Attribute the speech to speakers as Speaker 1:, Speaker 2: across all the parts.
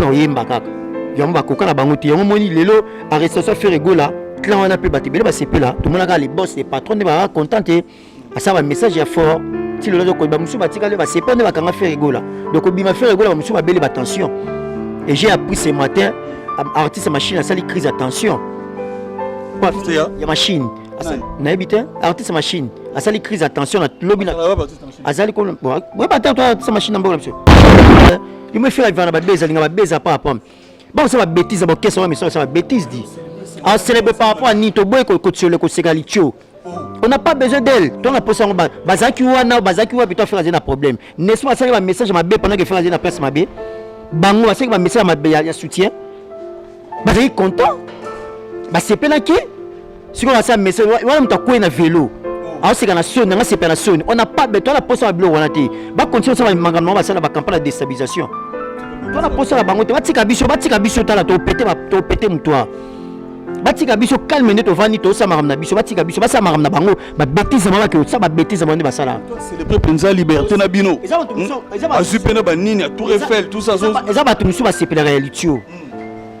Speaker 1: Na oyemba kaka yango, bakoka na bango te. Yango moni lelo arrestation Ferre Gola, clan wana mpe bato ebele basepela. Tomonaka les boss, les patrons nde bazalaka content te. Asala bamessage ya fort ti lelo azokoyeba. Mosusu batikali basepela nde bakanga Ferre Gola. Donc obima Ferre Gola, bamosusu babeli batension. Et j'ai appris ce matin, artiste machine asali crise ya tension. Ya machine, nayebi te. Artiste machine asali crise ya tension na lobi. Azali oyeba te artiste machine na mboka na biso. Yo Ferre avivaka na babese, alinga babese apa apa, bakosala babêtises, bakesa wana miso, basala babêtises di acélébrer par rapport à nini? Toboyi kotiole, koseka litio. On n'a pas besoin d'elle. To na posa yango, bazalaki wana, bazalaki wapi? To a Ferre azali na problème, n'est-ce pas? Basalaki bamessage mabe pendant que Ferre azali na place mabe. Bango basalaki bamessage mabe ya soutien, bazalaki content, basepelaki. Sikoyo basala message wana, moto akwei na velo, aoseka na soni, nanga sepela na soni. On n'a pas to na posa babiloko wana te. Bacontinue osala makambo bango, basala bacampagne ya déstabilisation. To na posa na bango te. Batika biso, batika biso. Tala, topete, topete motoa. Batika biso calme nde tovandi, tosala makambo na biso. Batika biso, basala makambo na bango, babêtises bango, bake osala babêtises bango nde basala.
Speaker 2: Célébrer mpenza liberté na bino, azwi mpe na banini ya Tour Eiffel, tout ça.
Speaker 1: Eza bato mosusu basepelaka ya litio.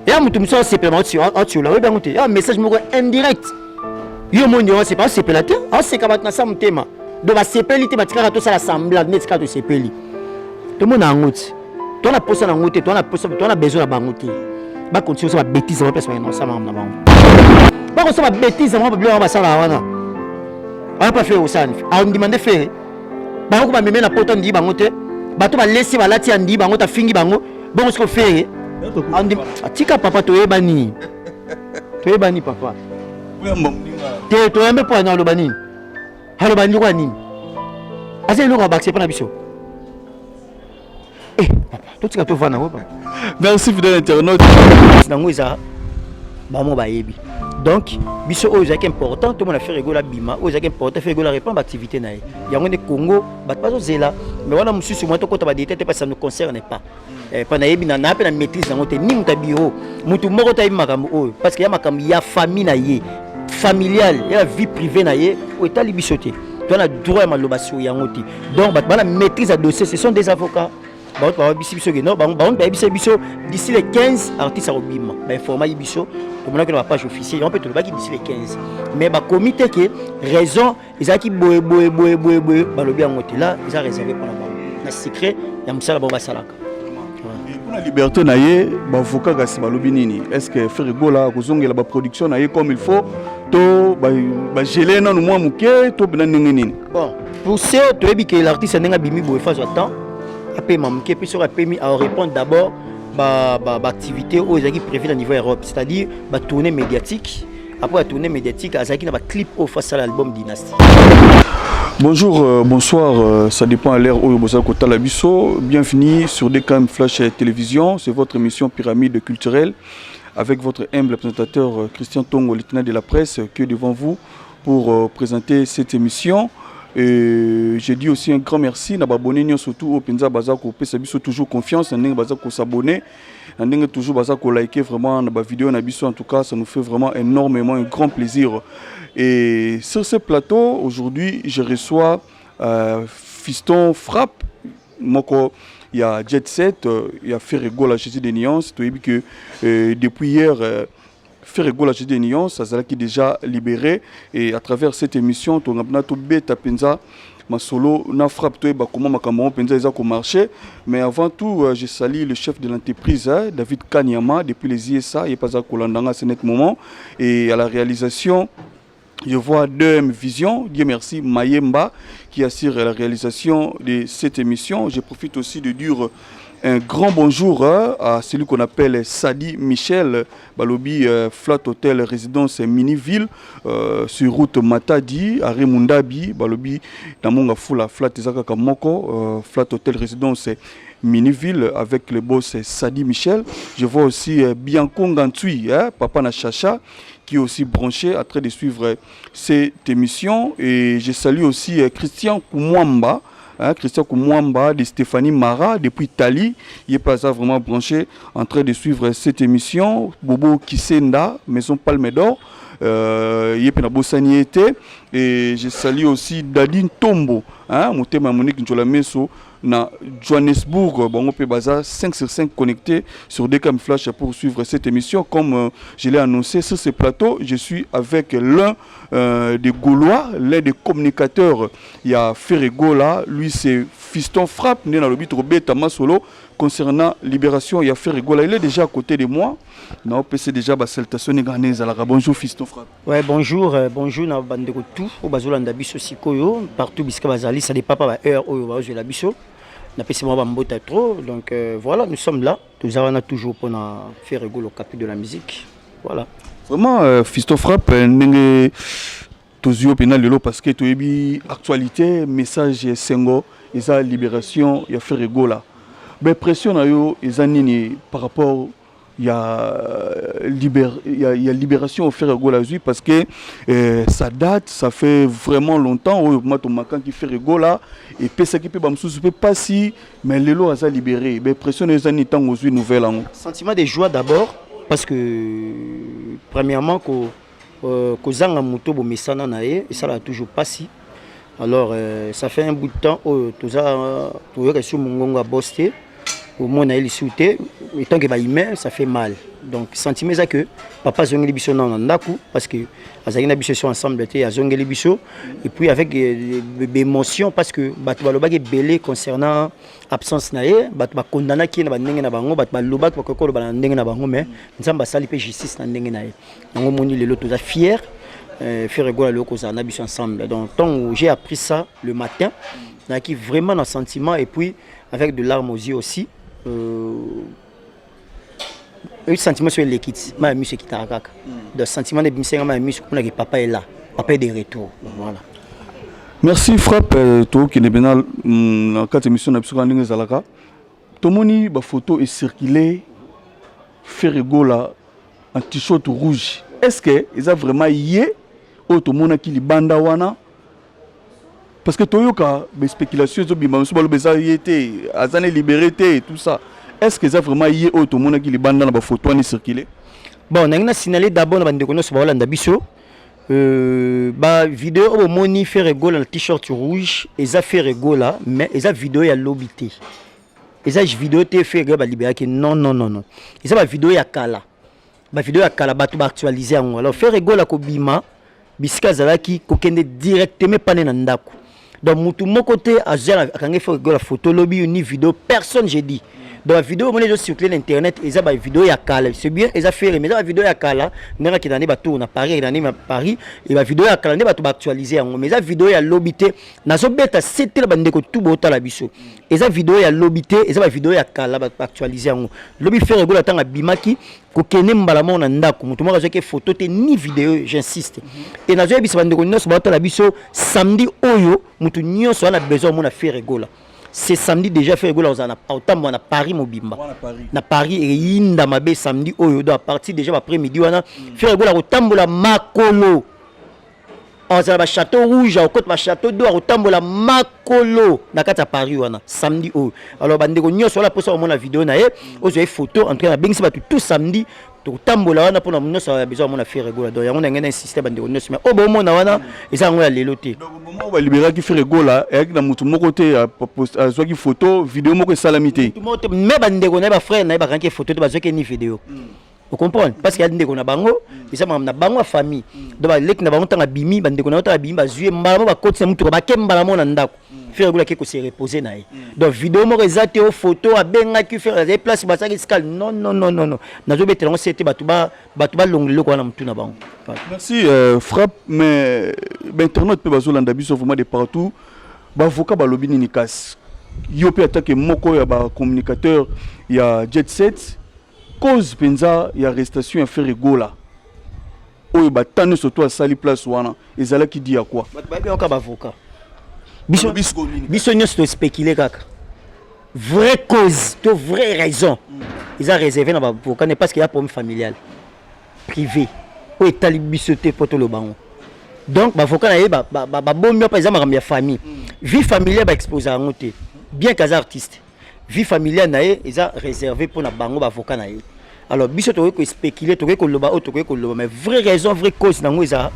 Speaker 1: Eya moto mosusu asepela, aotiola, oyebi yango te. Ya message moko indirect, yo moni osepela, osepela te, aoseka bato na sa motema. Donc basepeli te, batikaka tosala semblant neti kaka tosepeli. Tomona yango ti to na posa na yango te, to na posa, to na besoin na bango te. Bacontinue osala babêtises bango, place bakende kosala makambo na bango. Bakosala babêtises bango, babiloko yango basalaka wana. Wana mpa Ferre kosala ni andima nde Ferre bango ko bameme na poto, andii bango te. Bato balesi, balati, andii bango te, afingi bango bongo. Siko Ferre atika papa, toyebani, toyebani papa te, toyambe mpo ana aloba nini? Aloba ndiko ya nini? Aza eloko ya bakise mpo na biso. Eh papa, totika, tovanda ngo papa.
Speaker 2: Merci, fidèle internaute.
Speaker 1: Nango eza bango bayebi. Donc biso oyo ezalaki important, tomona Ferre Gola bima. Oyo ezalaki important, Ferre Gola reprendre baactivité na ye. Yango nde Congo bato bazozela. Mais wana mosusu mwa tokota badétails te, parce ça ne concerne pas. Mpa nayebi na mpe na maîtrise yango te, ni moto ya bureau, motu moko tayebi makambo oyo, parce que ya makambo ya famille na ye, familiale, ya vie privée na ye, oyo etali biso te. To na droit ya maloba sur yango te. Donc bato bana maîtrise ya dossier, ce sont des avocats. Bango bayebisi biso ke non, bango bayebisi biso d'ici le 15 artiste akobima. Bainformaki biso, tomonaki na bapage officielle yango mpe. Tolobaki d'ici le 15, mais bakomi te ke raison ezalaki boye boye boye boye boye. Balobi yango te. Là eza réservé mpona bango na secret ya mosala bango basalaka.
Speaker 2: Mpona liberté na ye, baavocat kasi balobi nini? Est ce que Ferre Gola kozongela baproduction na ye comme il faut, to bageler nanu mwa moke, to mpena ndenge nini?
Speaker 1: Bon, pour ce toyebi ke l'artiste, ndenge abimi boye, phase ya temps apema moke. Mpe soki apemi, arépondre d'abord baactivité oyo ezalaki prévu na niveau Europe, c'est-à-dire batournée médiatique. Après la tournée médiatique, azalaki na baclip oyo faut asala album Dynastie.
Speaker 2: Bonjour, bonsoir, ça dépend à l'heure où vous avez biso. Bienvenue sur DKM Flash Télévision, c'est votre émission Pyramide culturelle avec votre humble présentateur Christian Tongo, lieutenant de la presse, qui est devant vous pour présenter cette émission. Et j'ai dit aussi un grand merci na abonné, surtout au penza baza ko pesa biso toujours confiance, na ndenge baza ko s'abonner, na ndenge toujours baza ko liker vraiment na ba vidéo na biso. En tout cas, ça nous fait vraiment énormément un grand plaisir. Et sur ce plateau aujourd'hui, je reçois Fiston Frappe moko il y a Jet Set, il y a Ferre Gola Jésus de Nuance. Toyebi que depuis hier, Ferre Gola Jésus de Nuance azalaki déjà libéré. Et à travers cette émission, tongabna tobeta penza masolo na Frappe, toyeba comment makambo yango mpenza eza komarcher. Mais avant tout, je salue le chef de l'entreprise, hein, David Kanyama depuis les USA, ye aza kolanda nga ce net moment. Et à la réalisation, je vois 2M Vision, Dieu merci, Mayemba, qui assure la réalisation de cette émission. Je profite aussi de dire un grand bonjour, hein, à celui qu'on appelle Sadi Michel, Balobi Flat Hotel Résidence Miniville, sur route Matadi, à Remundabi, Balobi, Namonga Fula, Flat Ezaka Moko, Flat Hotel Résidence Miniville, avec le boss Sadi Michel. Je vois aussi Bianco Ngantui, hein, papa Nachacha, qui est aussi branché, à train de suivre cette émission. Et je salue aussi Christian Koumwamba, hein, Christian Koumwamba de Stéphanie Mara depuis Italie. Il est pas ça vraiment branché, en train de suivre cette émission. Bobo Kisenda, Maison Palme d'Or. Il est bosani été. Et je salue aussi Dadine Tombo, hein, Motema Monique Njola Meso. Na Johannesburg, bango mpe baza 5 sur 5 connecté sur DKM Flash pour suivre cette émission. Comme je l'ai annoncé sur ce plateau, je suis avec l'un des Gaulois, l'un des communicateurs ya Ferre Gola. Lui, c'est Fiston Frappe, né dans le but Robert Solo concernant libération ya Ferre Gola. Il est déjà à côté de moi. Na opc déjà ba salutation ezalaka. Bonjour, Fiston Frappe.
Speaker 1: Ouais, bonjour, bonjour na bandeko tout oyo bazolanda biso sikoyo partout bisika bazali. Ça dépend pas ba heure oyo bazozwela biso. Napesi bango bambota trop. Donc voilà, nous sommes là, toza wana toujours mpona Ferre Gola, capi de la musique, voilà.
Speaker 2: Vraiment, Fiston Frappe, ndenge tozwi yo mpena lelo parce que toyebi actualité, message esengo eza libération ya Ferre Gola. Baimpression na yo eza nini par rapport ya libération Ferre Gola azwi? Parce que ça date, ça fait vraiment longtemps oyo ma tomakanki Ferre Gola, epesaki mpe bamosusu mpe pasi, mais lelo aza libéré. Baimpression na yo eza nini ntango ozwi nouvelle yango?
Speaker 1: Sentiment de joie d'abord, parce que premièrement kozanga moto bomesana na ye esalaka toujours pasi. Alors ça fait un bout de temps oyo toza toyoka su mongongo ya boss te, omona ye lisusu te. Étant que bahumain, ça fait mal. Donc sentiment eza que papa azongeli biso nano na ndako, parce que azalaki na biso so ensemble te, azongeli biso. Et puis avec baémotion, parce que bato balobaki ebele concernant absence na ye. Bato bakondanaki ye na bandenge na bango, bato balobaki, bakoki koloba na ndenge na bango, mais Nzambe asali mpe justice na ndenge na ye. Yango moni lelo toza fier, Ferre Gola lelo kozala na biso ensemble. Donc ntango j'ai appris ça le matin, nazalaki vraiment na sentiment et puis avec de larmes aux yeux aussi. Sentiment so eleki ti mai ya miso ekitaka kaka. Donc sentiment nde ebimisanga mai ya miso, komonaki papa est là, papa est de retour, voilà.
Speaker 2: Merci, Frappe. Tokende mpena na kati émission na biso kaka ndenge ezalaka. Tomoni bafoto ecircule, Ferre Gola en t-shirt rouge. Est ce que eza vraiment ye oyo tomonaki libanda wana? Parce que toyoka baspéculation ezobima, mosusu baloba eza ye te, aza ne libéré te, tout ça. Est ce que eza vraiment ye oyo tomonaki libanda na bafoto wana ecircule?
Speaker 1: Bon, nangi na signale d'abord na bandeko nyonso baolanda biso, bavideo oyo bomoni Ferre Gola na t-shirt rouge, eza Ferre Gola, mais eza video ya lobi te, eza video te Ferre Gola balibéraki. Non, non, non, non, eza bavideo ya kala, bavideo ya kala, bato baactualize yango. Alors Ferre Gola kobima bisika azalaki, kokende directement pane na ndako. Donc mutu moko te azwa akangi Ferre Gola photo lobi ni video, personne, j'ai dit. Donc bavideo omoni ezocircule na internet eza bavideo ya kala. C'est bien, eza Ferre, mais eza bavideo ya kala, ndenge akenda nde batour na Paris, akenda nde na Paris e bavideo ya kala nde bato baactualize yango, mais eza video ya lobi te. Nazobeta setela bandeko tu bootala biso, eza video ya lobi te, eza bavideo ya kala, baactualize yango lobi. Ferre Gola ntango abimaki, kokende mbala moko na ndako, moto moko azwaki photo te ni video, j'insiste. E nazoyebisa bandeko nyonso baotala biso, samedi oyo moto nyonso wana besoin omona Ferre Gola, c'est samedi déjà. Ferre Gola ozala otambola na Paris mobimba, na Paris eyinda mabe samedi oyo. Donc à partir déjà baprès midi wana, Ferre Gola kotambola makolo, azala bachâteau rouge, akokota bachâteau d'eau, akotambola makolo na kati ya Paris wana samedi oyo. Alors bandeko nyonso wana mposa komona video na ye, ozwa ye photo. En tout cas nabengisi bato tout samedi, tokotambola wana mpona nyonso ya besoin komona Ferre Gola. Donc yango na ngai na insiste bandeko nyonso, mais oyo bomona wana eza yango ya lelo te.
Speaker 2: Moment balibéraki Ferre Gola, eyaki na motu moko te azwaki photo, video moko esalami te?
Speaker 1: Mais bandeko na ye, bafrère na ye, bakangaki photo te, bazwaki ni video, ocomprendre? Parce que ya ndeko na bango, eza makambo na bango ya famille. Donc baleki na bango, ntango abimi, bandeko na bango ntango abimi, bazwi ye mbala mo, bakotisa mutuka, bake mbala mo na ndako. Ferre Gola ake kose reposer na ye. Donc video moko eza te o photo abengaki Ferre azali place basalaki escale. Non, non, non, non, non, nazobetela yango se te, bato balongola eloko wana motu na bango.
Speaker 2: Merci, Frappe. Mais bainternet mpe bazolanda biso vraiment de partout. Bavoka balobi nini? Kasi yo mpe atake moko ya bacommunicateur ya Jet Set, cause mpenza ya arrestation ya Ferre Gola oyo bata nyonso to asali place wana ezalaki di ya kwa?
Speaker 1: Bato bayebi yango kaka bavoka. Biso nyonso tospécule kaka. Vraie cause to vraie raison eza réservé na bavoka ne, parce que ya problème familial privé oyo etali biso te mpo toloba yango. Donc bavoka na ye babomi mpo eza makambo ya famille, vie familiale, baexpose yango te. Bien qu'aza artiste, vie familiale na ye eza réservé mpona bango bavoka na ye. Alors biso tokoki kospécule, tokoki koloba oyo tokoki koloba, mais vraie raison, vraie cause nango eza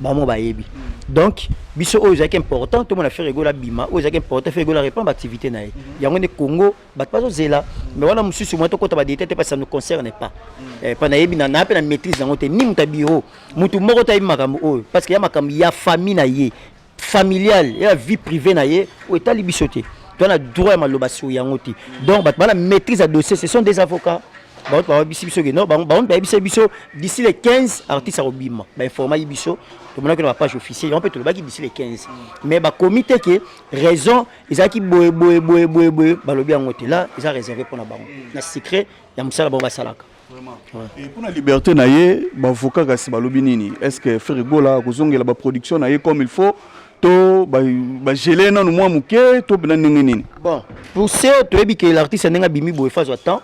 Speaker 1: Bango bayebi. Donc biso oyo ezalaki important, tomona Ferre Gola bima. Oyo ezalaki important, Ferre Gola reprendre activité na ye. Yango nde Congo bato bazozela. Mais wana mosusu mwa tokota badétails te, parce que ça ne concerne pas. Pa nayebi na mpe na maîtrise yango te, ni moto ya bureau, motu moko te ayebi makambo oyo, parce que ya makambo ya famille na ye, familiale, ya vie privée na ye, oyo etali biso te. To na droit ya maloba sur yango te. Donc bato bana maîtrise ya dossier, ce sont des avocats. Bango bayebisi biso ke non, bango bayebisi biso d'ici le 15 artiste akobima. Bainformaki biso, tomonaki na bapage officielle yango mpe tolobaki d'ici le 15, mais bakomi te ke raison ezalaki boye boye boye boye boye. Balobi yango te. Là eza réservé mpona bango na secret ya mosala bango basalaka.
Speaker 2: Et mpona liberté na ye, baavocat kasi balobi nini? Est ce que Ferre Gola akozongela baproduction na ye comme il faut, to bagele nanu mwa moke, to mpena ndenge nini?
Speaker 1: Bon, pour ce toyebi ke l'artiste, ndenge abimi boye, azwa temps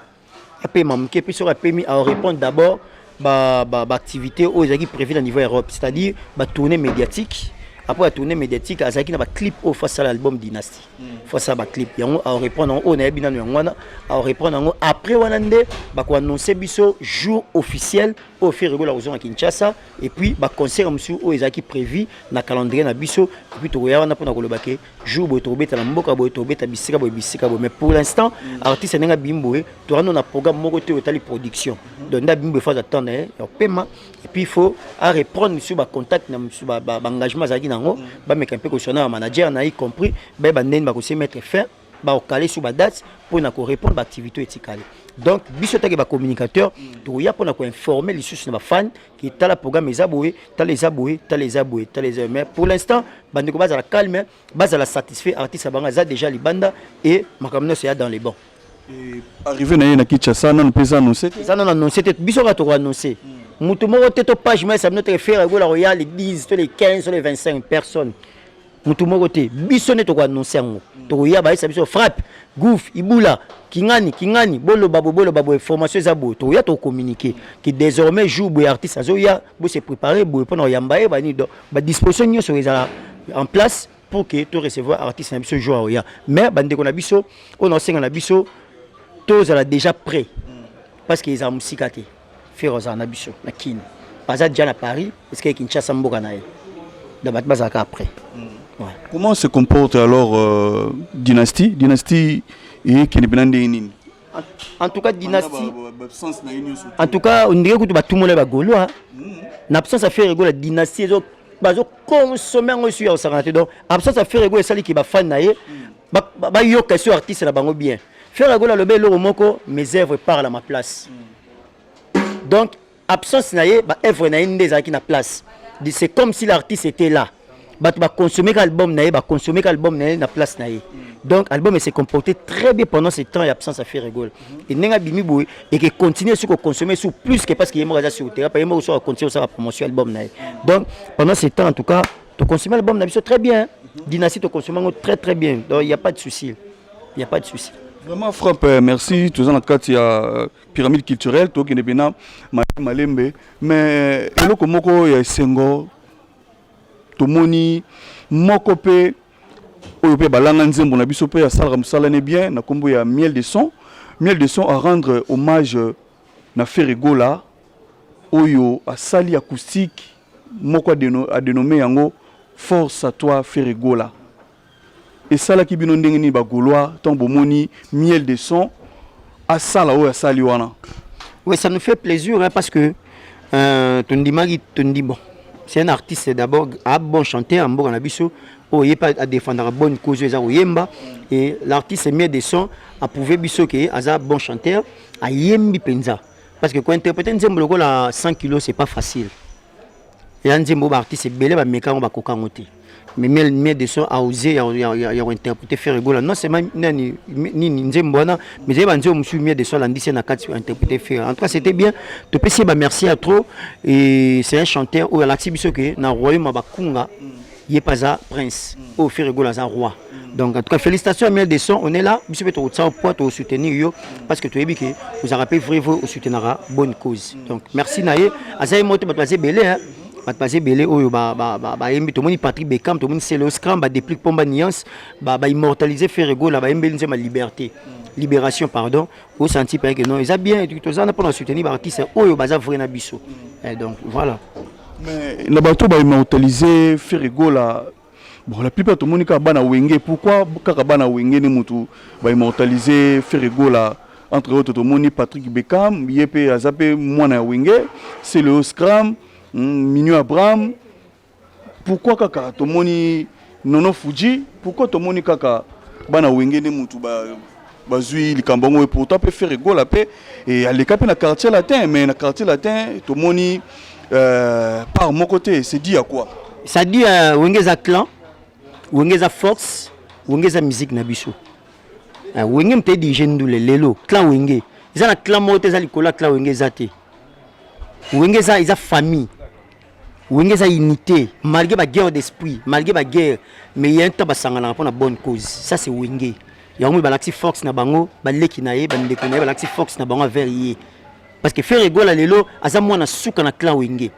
Speaker 1: apema moke. Mpe soki apemi, arépondre d'abord baactivité oyo ezalaki prévu na niveau Europe, c'est-à-dire batournée médiatique. Après la tournée médiatique, azalaki na baclip oyo faut asala album Dynastie, faut asala baclip. Yango arépondre yango. Oyo nayebi nano yango wana, arépondre yango. Après wana nde bakoannonce biso jour officiel oyo Ferre Gola kozonga Kinshasa, et puis baconcert mosusu oyo ezalaki prévu na calendrier na biso. Et puis tokoya wana mpona koloba ke jour boye tokobeta na mboka boye, tokobeta bisika boye, bisika boye. Mais pour l'instant, artiste ndenge abimi boye, toza na programme moko te oyo etali production. Donc nde abimi boye, faut attendre ya kopema, et puis il faut areprendre mosusu bacontact na mosusu, baengagement azalaki nango, bameka mpe kosona na manager na ye compris, bayeba ndeni bakosi mettre fin, bakokale sur badate mpona korépondre baactivité oyo etikali. Donc biso taki bacommunicateur, tokoya mpona koinforme lisusu na bafan ke tala programme eza boye, tala eza boye, tala eza boye, tala eza. Mais pour l'instant, bandeko bazala calme, bazala satisfait. Artiste ya bango aza déjà libanda et makambo nyonso ya dans les bons.
Speaker 2: Arrivé na ye na Kinshasa, nanu mpe eza annoncé te?
Speaker 1: Eza nano annoncé te. Biso kaka tokoannonce. Motu moko te to page moko esabino te Ferre Gola koya le 10 to le 15 to le 25. Personne, motu moko te. Biso nde tokoannonce yango. Tokoya, bayesa biso frappe gouf ibula kingani kingani, boloba boye, boloba boye, formation eza boye. Tokoya, tokocommunique ke désormais jour boye artiste azoya, bose préparer boye mpona koyamba ye banini. Donc badisposition nyonso ezala en place pour que to recevoir artiste na biso jour aoya. Mais bandeko na biso oyo naosenga na biso, tozala déjà prêt, parce que ezala mosika te. Ferre ozala na biso na Kini, baza déjà na Paris, parce que Kinshasa mboka na ye. Donc bato bazalaka après.
Speaker 2: Ouais. Comment se comporte alors Dynastie? Dynastie ekende mpena ndenge nini?
Speaker 1: En tout cas Dynastie, en tout cas ondire kutu batumona bagaulois na absence ya Ferre Gola. Dynastie bazoconsommer yango esu ya kosakana te. Donc absence ya Ferre Gola esaliki bafan na ye bayoka esu artiste na bango bien. Ferre Gola alobi eloko moko: "Mes œuvres parlent à ma place." Donc absence na ye, baœuvre na ye nde ezalaki na place. C'est comme si l'artiste était là. Bato baconsommer ka album na ye, baconsommer ka album na ye na place na ye. Donc album s'est comporté très bien pendant ce temps ya absence ya Ferre Gola. E ndenge abimi boye, eke continue soki koconsommer sur plus que, parce que ye moko aza sur terrain, pa ye moko so acontinue kosala promotion album na ye. Donc pendant ce temps, en tout cas toconsommer album na biso très bien. Dynastie, toconsommer yango très très bien. Donc il y a pas de souci, il y a pas de souci.
Speaker 2: Vraiment frappe, merci. Toza na kati ya pyramide culturelle, tokende mpena malembe. Mais eloko moko ya esengo, tomoni moko mpe oyo mpe balanga nzembo na biso mpe asalaka mosala ne bien na nkombo ya Miel de Son. Miel de Son a rendre hommage na Ferre Gola oyo asali acoustique moko adénommé yango "Force à toi Ferre Gola". Esalaki bino ndenge nini, bagaulois, ntango bomoni Miel de Son asala oyo asali wana?
Speaker 1: Oui, ça nous fait plaisir, hein, parce que tondimaki tondi, bon, c'est un artiste d'abord, un bon chanteur mboka na biso oyo ye mpe adéfendaka bonne cause oyo eza koyemba. Et l'artiste Miel de Son aprouvé biso ke aza bon chanteur, ayembi mpenza, parce que kointerpréter nzembo lokola 100 kilos, c'est pas facile. Eya nzembo oyo baartiste ebele bameka yango, bakoka yango te. Mais Miel de Son a osé ya kointerpréter Ferre Gola. Non seulement nani nini nzembo wana, mais ezali banzembo mosusu Miel de Son alandisi ye na kati interpréter Ferre. En tout cas, c'était bien. Topesi ye bamerci ya trop. Et c'est un chanteur oyo alakisi biso ke na royaume ya bakunga, ye mpe aza prince, oyo Ferre Gola aza roi. Donc en tout cas, félicitations à Miel de Son. On est là, biso mpe tokotia au poids, tokosoutenir yo, parce que toyebi ke ozalaka mpe vrai vrai, osoutenaka bonne cause. Donc merci na ye. Aza ye moko te, bato baza ebele, hein. Bato baza ebele oyo bayembi. Tomoni Patrick Beckham, tomoni Celeo Scram, badeplique Pomba Nuance, baimmortaliser Ferre Gola, bayembeli nzembo ya liberté, libération, pardon. Osanti mpe ke non, eza bien. Toza na mpona soutenir baartiste oyo baza vrai na biso. Donc voilà.
Speaker 2: Mais na bato baimmortaliser Ferre Gola, bon, la plupart tomoni kaka bana Wenge. Pourquoi kaka bana Wenge nde motu baimmortaliser Ferre Gola? Entre autres tomoni Patrick Beckham, ye mpe aza mpe mwana ya Wenge, Celeo Scram, Minio Abraham. Pourquoi kaka tomoni Nono Fuji? Pourquoi tomoni kaka bana Wenge nde motu bazwi likambo yango? Pourtant mpe Ferre Gola mpe aleka mpe na Quartier Latin, mais na Quartier Latin tomoni part moko te. C'est dit à quoi?
Speaker 1: Ça dit Wenge eza clan, Wenge eza force, Wenge eza musique na biso. Wenge moto edirige ndule lelo. Clan Wenge eza na clan moko te eza likolo ya clan Wenge, eza te. Wenge eza famille, Wenge eza unité malgré baguerre d'esprit, malgré baguerre, mais ya un temps basanganaka mpona bonne cause. Ça, c'est Wenge. Yango moi balakisi force na bango, baleki na ye, bandeko na ye balakisi force na bango envers ye, parce que Ferre Gola lelo aza mwana suka na clan Wenge,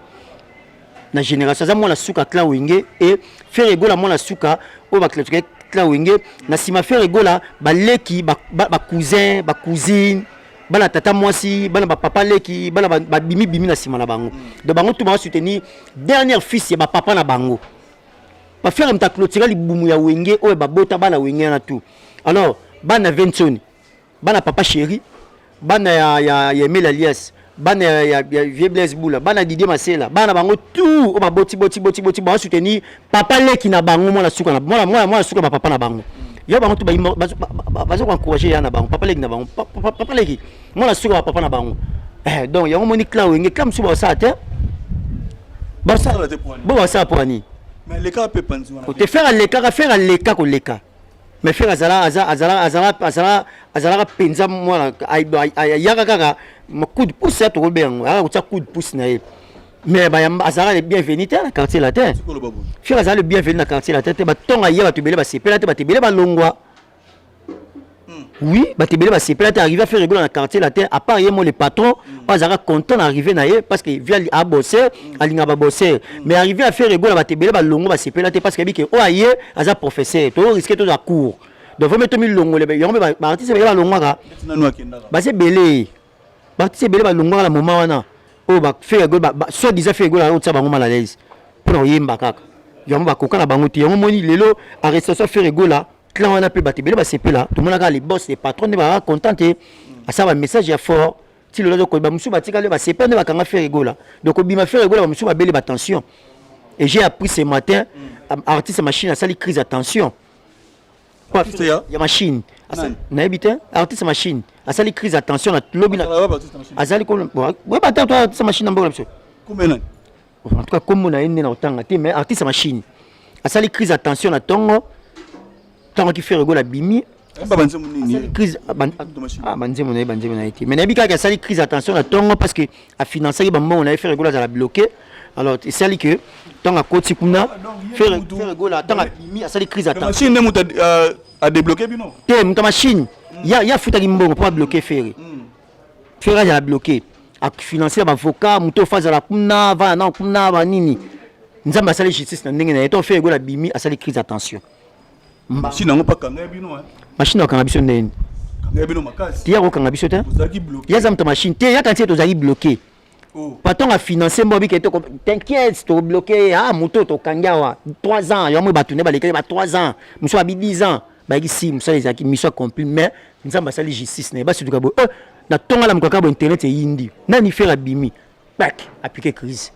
Speaker 1: na génération aza mwana suka clan Wenge. E Ferre Gola mwana suka oyo baclôturer clan Wenge. Na nsima Ferre Gola, baleki, bacousin, bacousine, bana tata mwasi, bana bapapa leki, bana babimi bimi na nsima na bango. Donc bango tu basoutenir dernier fils ya bapapa na bango. BaFerre moto aclôturer libumu ya Wenge oyo babota bana Wenge wana tu. Alors bana Vensoni, bana Papa Chéri, bana ya Emile Alias, bana ya Vieux Blaise Bula, bana Didier Masela, bana bango tout oyo baboti boti boti boti, basoutenir papa leki na bango, mwana suka na mwana suka bapapa na bango. Yo bango tu baza koencourager ya na bango, papa leki na bango, papa leki, mwana suka bapapa na bango. Donc yango moni clan Wenge, clan mosusu basala te. Bo basala mpo ani te? Ferre alekaka, Ferre aleka koleka, mais Ferre azala azalaka mpenza mwana ayaka kaka coup de pouce ya tokobe yango, ayaka kotia coup de pouce na ye, mais azalaka le bienvenu te na Quartier Latin. Ferre azala le bienvenu na Quartier Latin te. Batonga ye, bato ebele basepela te, bato ebele balongwa. Oui, bato ebele basepela te arrivé Ferre Gola na Quartier Latin, à part ye mo le patron oyo azalaka content na arrivé na ye, parce que via abosser, alingaka babosser. Mais arrivé à Ferre Gola, bato ebele balongwa, basepela te, parce que ebike oyo aye aza professeur, torisquer tozwa cours. Donc vraiment tomilongole yango mpe baartiste ebele balongwaka, baza ebele, baartiste ebele balongwaka na moment wana oyo baFerre Gola, soit disant Ferre Gola, otia bango mal à l'aise mpona koyemba kaka. Yango bakoka na bango te. Yango moni lelo arrestation Ferre Gola, clan wana mpe bato ebele basepela. Tomonaka les boss, les patrons nde bazalaka content te. Asala bamessage ya fort ti lelo azokoyeba. Mosusu batikali basepela nde bakanga Ferre Gola. Donc obima Ferre Gola, bamosusu babeli batension. Et j'ai appris ce matin, artiste machine asali crise ya tension. Ya machine, nayebi te, artiste machine asali crise ya tension na lobi. Azali oyeba te artiste machine na mboka na biso. En tout cas kombo na ye nde na kotanga te, mais artiste machine asali crise ya tension na ntongo ntango aki Ferre Gola abimi. Crise banzembo na ye, banzembo na ye te, mais nayebi kaka asali crise ya tension na ntongo parce que afinansaki bambongo na ye. Ferre Gola azala bloqué. Alors esali ke ntango akoti kuna, Ferre Gola, ntango abimi, asali crise ya
Speaker 2: tension. Nde moto adébloqué bino?
Speaker 1: Te, moto ya machine ya afutaki mbongo mpo abloquer Ferre. Ferre azala bloqué, afinancer baavocat, moto ofa azala kuna, vana na kuna banini. Nzambe asali justice na ndenge na ye. To Ferre Gola abimi, asali crise ya tension.
Speaker 2: Machine yango mpa kanga bino?
Speaker 1: Machine akanga biso ndeni?
Speaker 2: Kanga bino makasi.
Speaker 1: Ti ya kokanga biso te, ye aza moto machine te. Yaka ntie tozalaki bloqué, patron afinance mbo bike, t'inquiète, tobloqué. Ah, moto tokangi awa 3 ans. Yo moi bato nde balekaki ba 3 ans, mosu abi 10 ans, bayaki si mosala ezalaki mission accompli. Mais Nzambe asali justice na ye. Basituka boye, oh, na ntongo alamuka kaka boye, internet eyindi nani? Ferre abimi, bak appliqué crise,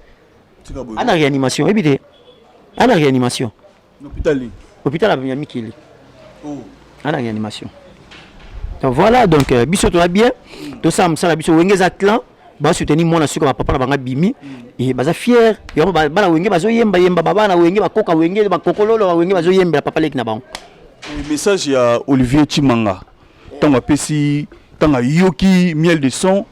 Speaker 1: ana réanimation. Oyebi te, ana réanimation. Hôpital ya mikili, ana réanimation. Donc voilà, donc biso toza bien, tosala mosala biso. Wenge eza clan, basoutenir mwana suka bapapa na bango abimi e baza fier. Yango bana Wenge bazoyemba yemba, babana Wenge, bakoka Wenge, bakokololo bawenge bazoyembela papa leki na bango.
Speaker 2: Message ya Olivier Chimanga, ntango apesi, ntango ayoki Miel de Son,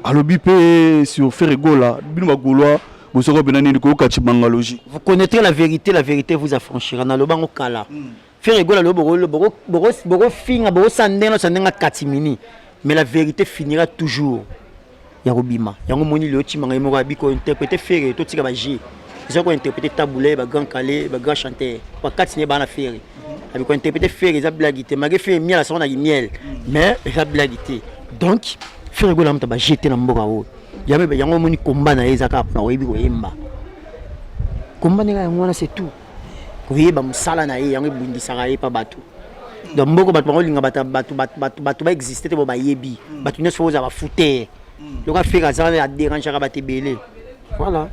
Speaker 2: alobi mpe sur Ferre Gola, bino bagaulois bozoko mpena nini koyoka Chimangalogie?
Speaker 1: Vous connaîtrez la vérité, la vérité vous affranchira. Nalobango kala. Ferre Gola lobo bokofinga, bokosala ndenge nyonso, ndenge katimini, mais la vérité finira toujours ya kobima. Yango moni lelo Chimanga ye moko abi kointerpréter Ferre, totika baje eza kointerpréter Tabu Ley, bagrand Kallé, bagrand chanteur bakati ne bana. Ferre abi kointerpréter Ferre eza blague te, malgré Ferre miel asango miel, mais eza blague te. Donc Ferre Gola moto baje te na mboka oyo. Yango omoni komba na ye eza kaka mpona koyebi koyemba. Komba ndenge yango wana, c'est tout. Koyeba mosala na ye, yango ebundisaka ye pa bato. Donc mboko bato bangolinga bato bato bato bato baexiste te, bo bayebi bato nyonso ozala bafutere. Loka Ferre aza wana, adérangeaka bato ebele, voilà.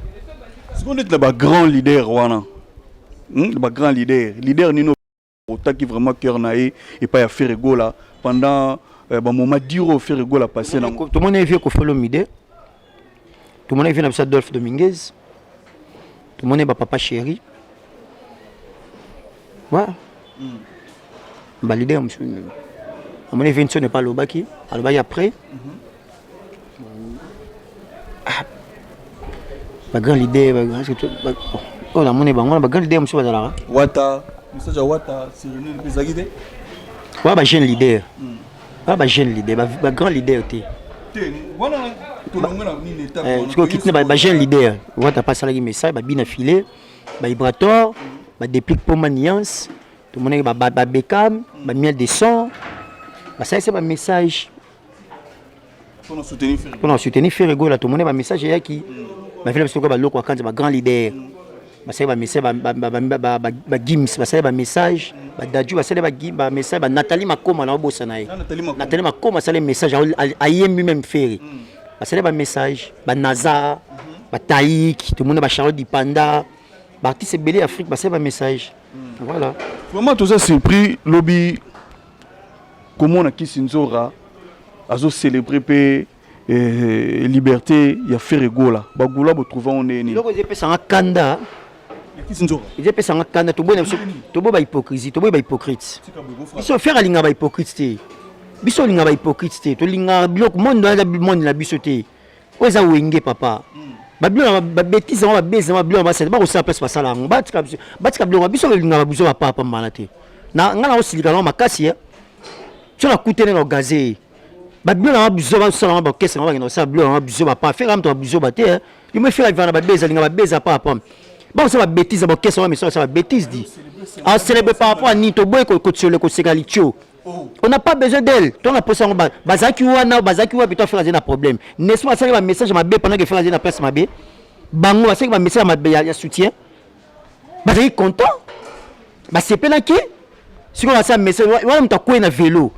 Speaker 2: Sikoyo neti na bagrand leader wana, Bagrand leader, leader nini otaki vraiment cœur na ye epai ya Ferre Gola pendant bamoment dur oyo Ferre Gola passé nango?
Speaker 1: Tomoni vieux Koffi Olomide, tomoni vieux na biso Adolphe Dominguez, tomoni bapapa chéri, ouais. Baleader mosusu amoni Vincent epa alobaki, alobaki après. Ah, bagrand leader oyo namoni bango wana, bagrand leader mosusu bazalaka.
Speaker 2: Wata, message ya Wata Sirenel mpe ezalaki te?
Speaker 1: Wana bajeune leader, wana bajeune leader, bagrand leader te.
Speaker 2: Te, wana tolongo na nini étape wana.
Speaker 1: Sikoyo kiti na bajeune leader, Wata mpe asalaki message, babina file, baibrator, badéplique mpoma nuance. Tomonaki babekam, bamiel de son, basalisi bamessage.
Speaker 2: Mpona soutenir Ferre.
Speaker 1: Mpona soutenir Ferre Gola. Tomoni bamessage eyaki, bavila biso baloko akanza, bagrand leader basali bamessage, bagims basali bamessage, badaju basali bamessage, banathalie Makoma na obosana ye. Nathalie Makoma asali message, ayembi même Ferre. Basali bamessage, banazar, bataik, tomoni bacharlotte Dipanda, baartiste ebele ya Afrique basali bamessage, voilà.
Speaker 2: Vraiment toza surpris lobi komona Kisi Nzora azocélébrer mpe liberté ya Ferre Gola. Bagola botrouva ngo ndenge nini?
Speaker 1: Eloko eza epesanga kanda.
Speaker 2: Kisi Nzora.
Speaker 1: Eza epesanga kanda, toboyi na biso, toboyi bahypocrisie, toboyi bahypocrite. Biso Ferre alingaka bahypocrite te, biso olingaka bahypocrite te. Tolingaka biloko monde wana, eza monde na biso te. Oyo eza Wenge, papa. Babiloko babétise yango, babese yango, babiloko basala, bakosala place basala yango. Batika biso, batika biloko. Biso olingaka biso bapapa mbala te. Na ngai na osilika nango makasi ye so nakutene na ogaze ye. Babiloko yango biso basala yango, baorchestre yango bakenda kosala biloko yango. Biso bapa Ferre moto babiso te. Yo mo Ferre avivaka na babese, alinga babese apa apa. Bakosala babétise ya baorchestre wana, miso basala babétise di acélébrer par rapport à nini? Toboyi kotiole, koseka litio. On n'a pas besoin d'elle. To na posa yango, bazalaki wana, bazalaki wapi? To Ferre azali na problème, n'est-ce pas? Basalaki bamessage mabe pendant que Ferre azali na place mabe. Bango basalaki bamessage mabe ya soutien, bazalaki content, basepelaki. Sikoyo basala message wana, moto akwei na velo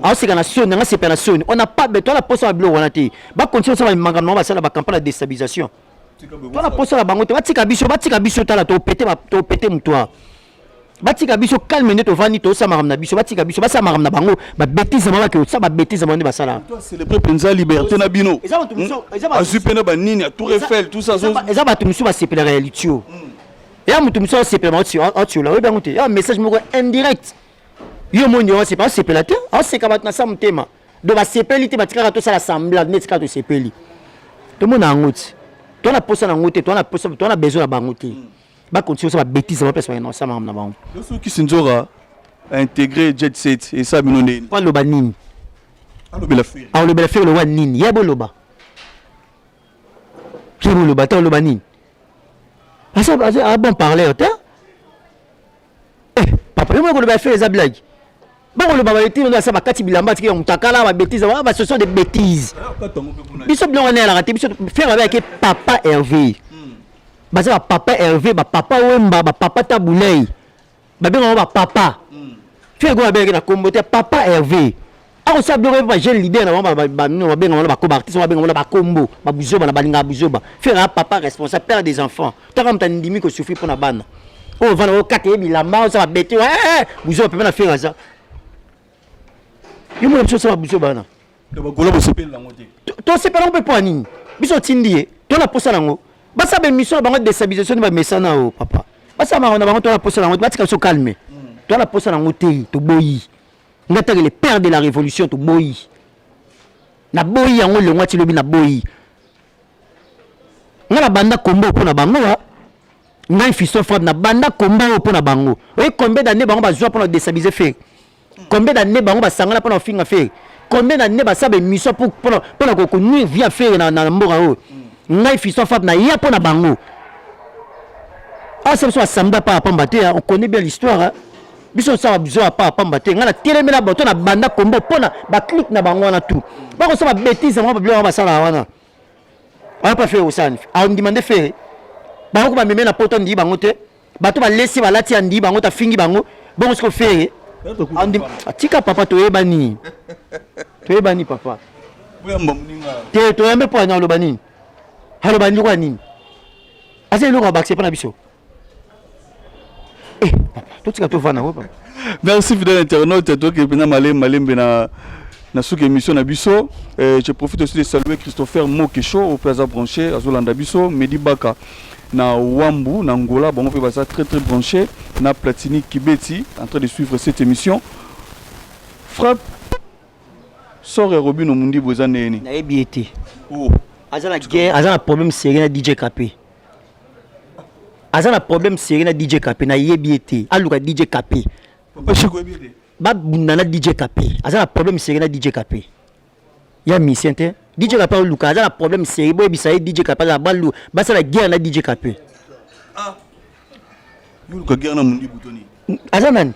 Speaker 1: aoseka na soni, nanga sepela na soni. On n'a pas besoin, na posa ba biloko wana te. Bacontinue osala makambo nango, basala bacampagne ya déstabilisation. To na posa na bango te, batika biso, batika biso. Tala, topete, topete moto awa. Batika biso calme nde tovandi, tosala makambo na biso. Batika biso, basala makambo na bango, babétise bango, bake osala babétise bango nde basala.
Speaker 2: Célébrer mpenza liberté na bino.
Speaker 1: Eza bato mosusu
Speaker 2: azwi mpe na banini ya Tour Eiffel, tout ça.
Speaker 1: Eza bato mosusu basepelaka ya litio ya moto mosusu asepela, aotiola, oyebi yango te. Ya message moko indirect, yo moni osepela, osepela te, oseka bato na sa motema. Donc basepeli te, batikaka tosala semblant neti kaka tosepeli. Tomona yango ti to na posa na yango te, to na posa, to na besoin na bango te. Bacontinue osala babétise, bapesa bakenda kosala makambo na bango.
Speaker 2: Soki Sinzora intégré jet set, esa bino ndeni?
Speaker 1: Po aloba nini?
Speaker 2: Alobela Ferre.
Speaker 1: Alobela Ferre loba nini? Ye boloba, ye boloba te, oloba nini? Aza bon parleur te. Eh papa, yo moko koloba Ferre eza blague. Bakoloba baetino nde asa bakati bilamba, atiki ya mutakala, babétise wana, ba ce sont des bêtises. Biso biloko wana eyalaka te. Biso Ferre abeyaki papa Hervé, baza bapapa Hervé, bapapa Wemba, bapapa Tabulei, babengaka bapapa. Ferre Gola abengaki na kombo te papa Hervé. Akosala biloko ye bajeune leader na bango babenga wana bako baartiste, babenga wana bakombo babuzoba na balingaka buzoba. Ferre aza papa responsable, père des enfants. Taka moto andimi kosouffrir mpo na bana oyo ovanda okata ye bilamba, osala babete buzoba pembe na Ferre. Aza yo mona biso osala buzoba wana.
Speaker 2: Bagola bosepeli yango te?
Speaker 1: Tosepela yango mpe mpo ya nini? Biso otindi ye to na posa nango, basala baémission na bango déstabilisation nde bamesana. O papa, basala makambo na bango, to na posa nango te. Batika biso calme, to na posa nango te, toboyi. Nga taki le père de la révolution, toboyi, naboyi yango. Longwa ti lobi, naboyi. Nga na banda kombo mpo na bango wa ngai Fiston Frappe, na banda kombo oyo mpo na bango. Oye combien d'année bango bazwa mpona déstabiliser Ferre? Combien d'année bango basangana mpona kofinga Ferre? Combien d'année basala baémission mpona konuire vie ya Ferre na mboka oyo? Ngai Fiston Frappe, naya mpo na bango. Asa biso basamba pa pamba te. On connaît bien l'histoire. Biso osala biso ya pa pamba te. Ngai natelemela bato na banda kombo mpona baclique na bango wana tout. Bakosala babétise bango, babiloko wana basalaka wana wana mpa Ferre. Osala andima nde Ferre. Bango ko bameme na poto, andii bango te. Bato balesi, balati, andii bango te, afingi bango bongo. Siko Ferre tika papa, toyebani, toyebani papa te, toyambe mpo ani aloba nini, aloba nini, lokola nini, aza eloko ya bakise mpo na biso. Eh papa, totika, tovanda ngo papa.
Speaker 2: Merci fidèle internaute, toke mpena malembe malembe na suki émission na biso. Je profite aussi de saluer Christopher Mokesho au Plaza branché, azolanda biso, Medi Baka na Wambu na Angola, bango mpe baza très très branché, na Platini Kibeti en train de suivre cette émission. Frappe, sort ya Robino Mundibu eza ndenge nini?
Speaker 1: Nayebi ye te. Oh. Aza na guerre, aza na problème sérieux na DJ KP, aza na problème sérieux na DJ KP. Nayebi ye te, aluka DJ KP.
Speaker 2: Papa Chico, oyebi ye te?
Speaker 1: Babunda na DJ KP, aza na problème sérieux na DJ KP ya musicien te. DJ KP aluka, aza na problème sérieux, boyebisa ye DJ KP aza balu basala guerre na DJ KP.
Speaker 2: Yoluka guerre na Mundibu to nini?
Speaker 1: Aza nani?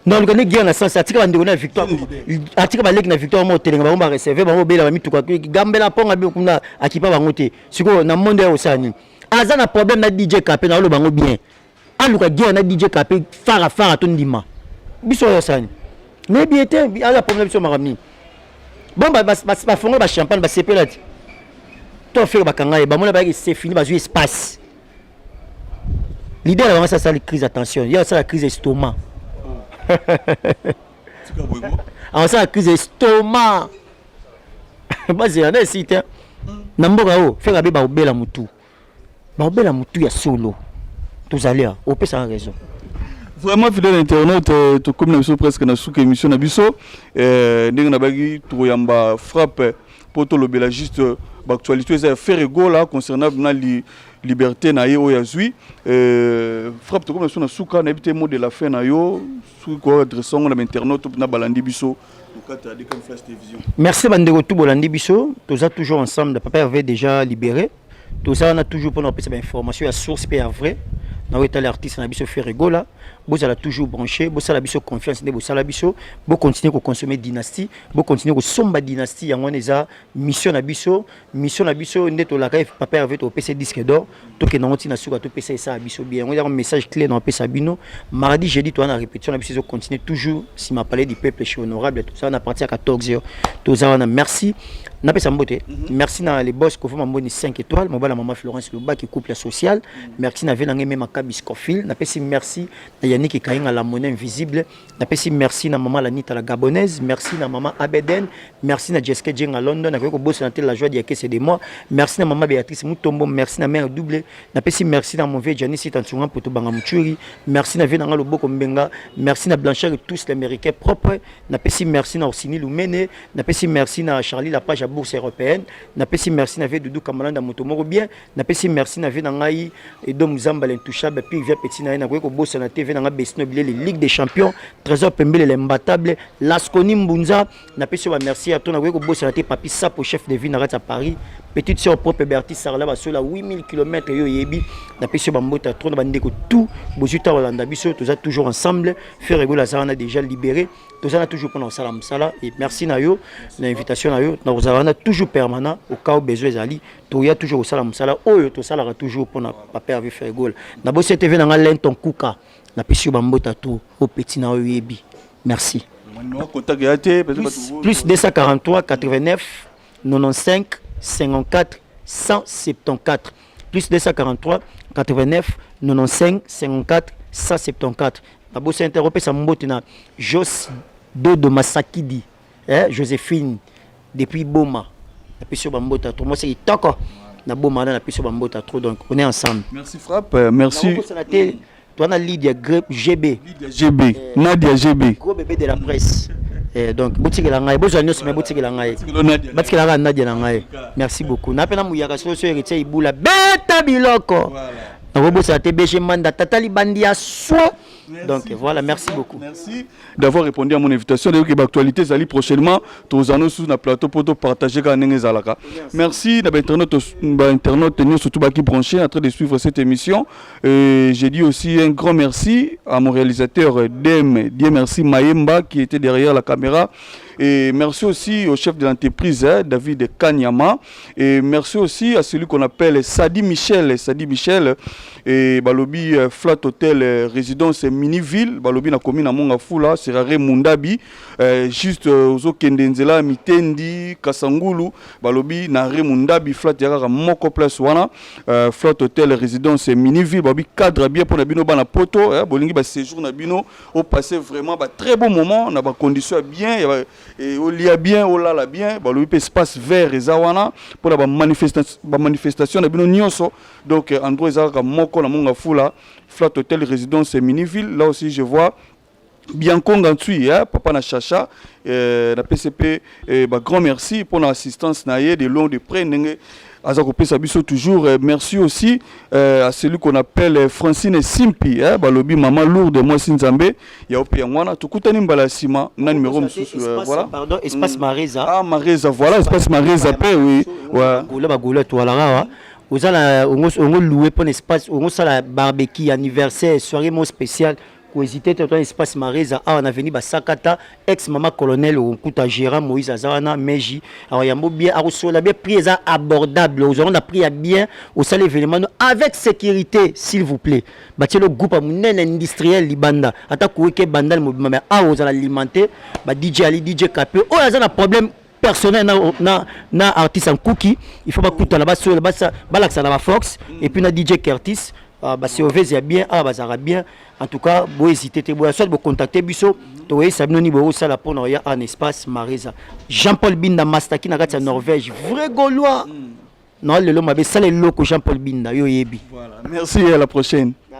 Speaker 1: Non, aluka nde guerre na sens atika bandeko na Victoire, atika baleki na Victoire mo otelenga bango, bareserve bango, obela bamituka gambela mponga bi kuna, akipa bango te. Sikoyo na monde ya kosala nini? Aza na problème na DJ KP, na oloba bango bien, aluka guerre na DJ KP fara fara, to ndima biso oyo osala nini? Nayebi ye te, aza problème na biso makambo nini? Bon, bafongola bachampagne, basepela ti to afere bakanga ye, bamona bayaki, c'est fini, bazwi espace. Leader na bango asali crise, attention, ye asala crise estomac, asala crise estomac, bazela na esi te na mboka oyo. Ferre abe bakobela motu, bakobela motu ya solo. Tozali a opesaka raison.
Speaker 2: Vraiment fidèle internaute, tokomi na biso presque na suka émission na biso. Ndenge nabaki, tokoyamba Frappe mpo tolobela juste baactualité eza ya Ferre Gola concernant na liberté na ye oyo azwi. Frappe, tokomi na biso na suka, nayebi te mot de la fin na yo, soki koadresse yango na bainternaute na balandi biso na kati ya DKM Flash Télévision.
Speaker 1: Merci bandeko tu bolandi biso, toza toujours ensemble. Papa Hervé déjà libéré, toza wana toujours mpona kopesa bainformation ya source mpe ya vrai na oyo etali artiste na biso Ferre Gola. Bozala toujours branché, bosala biso confiance nde bosala biso, bocontinue koconsommer Dynastie, bocontinue kosomba Dynastie. Yango wana eza mission na biso, mission na biso nde tolaka papa Hervé, topesa disque d'or, tokende yango ntina suka, topesa esala biso bien. Yango ezaka message clé na opesa bino. Mardi, jeudi toza na répétition na biso, ezocontinue toujours nsima Palais du Peuple chez honorable, toza na partir ya 14 heures, toza wana. Merci, napesa mbote. Merci na les boss Kofa Mamboni 5 étoiles, mobala mama Florence Lobaki, couple social. Merci na ve na ngai mema Kabi Scofield. Napesi merci na Yannick Kainga, la monnaie invisible. Napesi merci na mama Lanita la Gabonaise, merci na mama Abeden, merci na Jessica Jenga London, nakoki kobosana te la joie diakese de moi. Merci na mama Béatrice Mutombo, merci na mère double. Napesi merci na mon vieux Janis Tantunga Poto Banga Muchuri, merci na vie na nga Loboko Mbenga, merci na Blanchard et tous les Américains propres. Napesi merci na Orsini Lumene, napesi merci na Charlie la page ya bourse européenne, napesi merci na vie Doudou Kamalanda moto moko bien, napesi merci na vie na ngai Edo Muzamba l'intouchable, puis via petit na ye. Nakoki kobosana te vie na ngai Besino Bilele, Ligue des champions, Trésor Pembele l'imbattable, Lasconi Mbunza, napesi yo bamerci ya to. Nakoki kobosana te Papi Sapo, chef de ville na kati ya Paris, petite sœur propre Berti Sarla Basola 8000 km yo oyebi. Napesi yo bambota trop na bandeko tout bozwi ta kolanda biso, toza toujours ensemble. Ferre Gola aza wana déjà libéré, toza na toujours mpona kosala mosala. Et merci na yo na invitation na yo, na kozala wana toujours permanent au cas où besoin ezali, toya toujours kosala mosala oyo tosalaka toujours mpona papa Hervé Ferre Gola. Na bosi TV na nga Lenton Kuka, napesi yo bambota to o petit na oyo oyebi. Merci.
Speaker 2: Contact ya te?
Speaker 1: Plus 243 89 95 54 174, plus 243 89 95 54 174. Nabosi inter opesa mbote na Jos Dodo Masakidi, eh, Joséphine depuis Boma, napesi yo bambota trop, mwasi kitoko na Boma wana, napesi yo bambota trop. Donc on est ensemble.
Speaker 2: Merci Frappe, merci.
Speaker 1: Nakobosana te towana Lydia GB.
Speaker 2: Lydia GB, Nadia GB.
Speaker 1: Gros bébé de la presse. Donc botikela ngai, bozwa nyonso me botikela ngai, batikela kaka Nadia na ngai. Merci beaucoup na mpe na muyaka solo so héritier Ibula beta biloko, nakobosana te BG Manda tata libandi ya soi. Donc voilà, merci beaucoup.
Speaker 2: Merci d'avoir répondu à mon invitation. D'ailleurs, l'actualité ezali prochainement, tozano sous na plateau pour partager kaka ndenge ezalaka. Merci na ba internaute nyonso surtout baki branché en train de suivre cette émission. Et j'ai dit aussi un grand merci à mon réalisateur Dem, Dieu merci Maemba qui était derrière la caméra. Et merci aussi au chef de l'entreprise, hein, David Kanyama. Et merci aussi à celui qu'on appelle Sadi Michel. Sadi Michel et balobi Flat Hotel Résidence Miniville, balobi na commune à Mont-Ngafula, c'est Mundabi, juste ozokende nzela Mitendi, Kasangulu, balobi na Mundabi Flat ya moko place wana, Flat Hotel Résidence Miniville, balobi cadre bien pour na bino bana poto, hein, bolingi ba séjour na bino, o passer vraiment ba très bon moment na ba condition bien et olia bien, olala bien, balobi pe espace vert eza wana pour ba manifestation na bino nyonso. Donc endroit ezalaka moko na Mont-Ngafula, Flat Hotel Résidence Miniville. Là aussi je vois Bianco Ngantui, hein, papa na Chacha, na PCP, bah, grand merci pour l'assistance na ye de loin, de près, ndenge aza kopesa biso toujours. Merci aussi à celui qu'on appelle Francine Simpi, hein, balobi mama lourde, mwasi Nzambe ya ope. Yango wana, tokutani mbala ya nsima na numéro mosusu, voilà.
Speaker 1: Pardon, espace Mareza.
Speaker 2: Ah, Mareza, voilà, espace Mareza pe, oui, ouais.
Speaker 1: Gola bagola toalaka awa, oza na ongo loué mpona espace, ongosala barbecue, anniversaire, soirée mo spéciale, kohésite te. Toa espace Mareza awa na avenue Basakata, ex mama colonel. Okokuta gérant Moïse aza wana, meji awa yambo bien, akosola bien. Prix eza abordable, ozwango na prix ya bien, osala événement no avec sécurité. S'il vous plaît, batieli groupe ya monene industriel libanda, ata koyeke bandal mobima, mais awa ozala alimenté. Ba DJ Ali, DJ Kape oyo aza na problème personnel na artiste Nkuki, il faut bakutana, basola, balakisa na bafox et puis na DJ Curtis, baservice ya bien awa bazalaka bien. En tout cas, bohésite te, boya soit bocontacte biso, tokoyebisa bino nini bokosala mpona oya en espace Mareza. Jean-Paul Binda Mastaki na kati ya Norvège, vrai Gaulois na lelo mabe, sala eloko. Jean-Paul Binda, yo oyebi.
Speaker 2: Voilà, merci et à la prochaine.